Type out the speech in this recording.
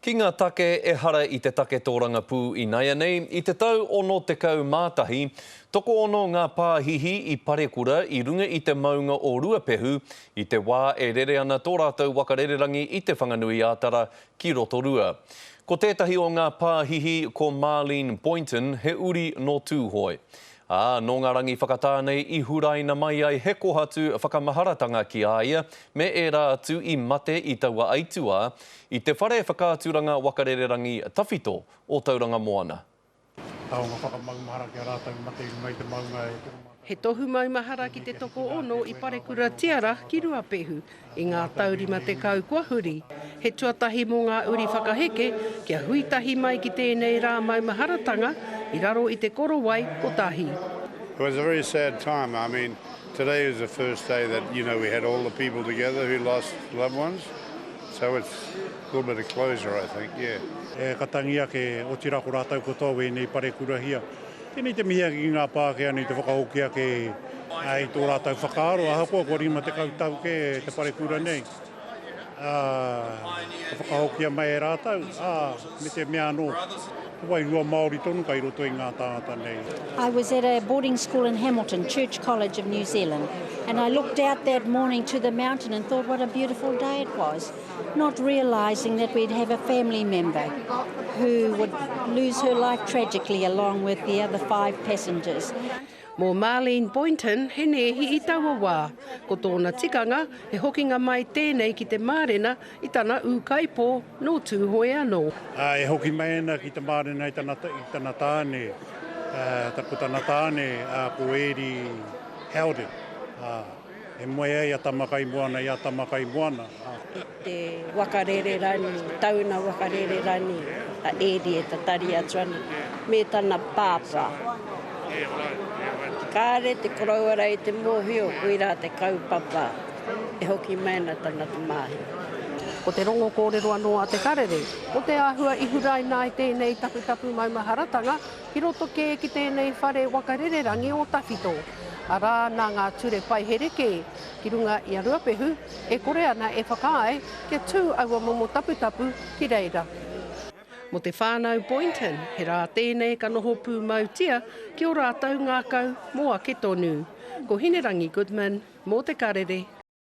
Ki ngā take ehara i te take tōrangapū inaianei, i te tau 61, tokoono ngā pāhihi i parekura i runga i te maunga o Ruapehu i te wā e rere ana tō rātou waka rererangi i Te Whanganui-ā-Tara ki Rotorua. Ko tētahi o ngā pāhihi ko Marlene Boynton, he uri nō Tūhoe. Ā, nō ngā rangi whakatā nei i huraina mai ai he kohatu whakamaharatanga ki a ia me ērā atu i mate i taua aituā i te whare whakaaturanga waka rererangi tawhito o Tauranga Moana. Taonga whakamaumahara ki a rātou mate i runga i te maunga e toro mātou. He tohu maumahara ki te tokoono i parekuratia ra ki Ruapehu i ngā tau 50 kua huri. He tuatahi mō ngā uri whakaheke kia hui tahi mai ki tēnei rā maumaharatanga i raro i te korowai kotahi. It was a very sad time, I mean today is the first day that you know we had all the people together who lost loved ones so it's a little bit of closure I think, yeah. E ka tangi ake, otirā ko rātou katoa wēnei parekurahia. Tēnei te mihi ake ki ngā Pākehā nei te whakahoki ake i tō rātou whakaaro, ahakoa kua 50 tau kē te parekura nei, ā, ka whakahokia mai e rātou, ā, me te mea anō, he wairua Māori tonu kai roto i ngā tāngata nei. I was at a boarding school in Hamilton, Church College of New Zealand, and I looked out that morning to the mountain and thought what a beautiful day it was. Not realising that we'd have a family member who would lose her life tragically along with the other five passengers. Mō Marlene Boynton, he nēhi i taua wā. Ko tōna tikanga, he hokinga mai tēnei ki te mārena i tana ūkaipō nō Tūhoe anō. Ā, e hoki mai ana ki te mārena i tana, i tana tāne, ā, ko tana tāne, ā, ko Ēri Howden, ā. E moe ai a Tamakaimoana i a Tamakaimoana. I te waka rererangi, tauna waka rererangi a Eri e tatari atu ana, me tana pāpā. Kāre te koroua rā i te mōhio koirā te kaupapa e hoki mai ana tana tamāhine. Ko te rongo kōrero anō a Te Karere, ko te āhua i huraina ai tēnei taputapu maumaharatanga ki roto kē ki tēnei whare waka rererangi o tawhito, arā, nā ngā ture paihere kē ki runga i a Ruapehu e kore ana e whakaae kia tū aua momo taputapu ki reira. Mō te whānau Boynton, he rā tēnei ka noho pūmautia ki ō rātou ngākau mō ake tonu. Ko Hinerangi Goodman, mō Te Karere.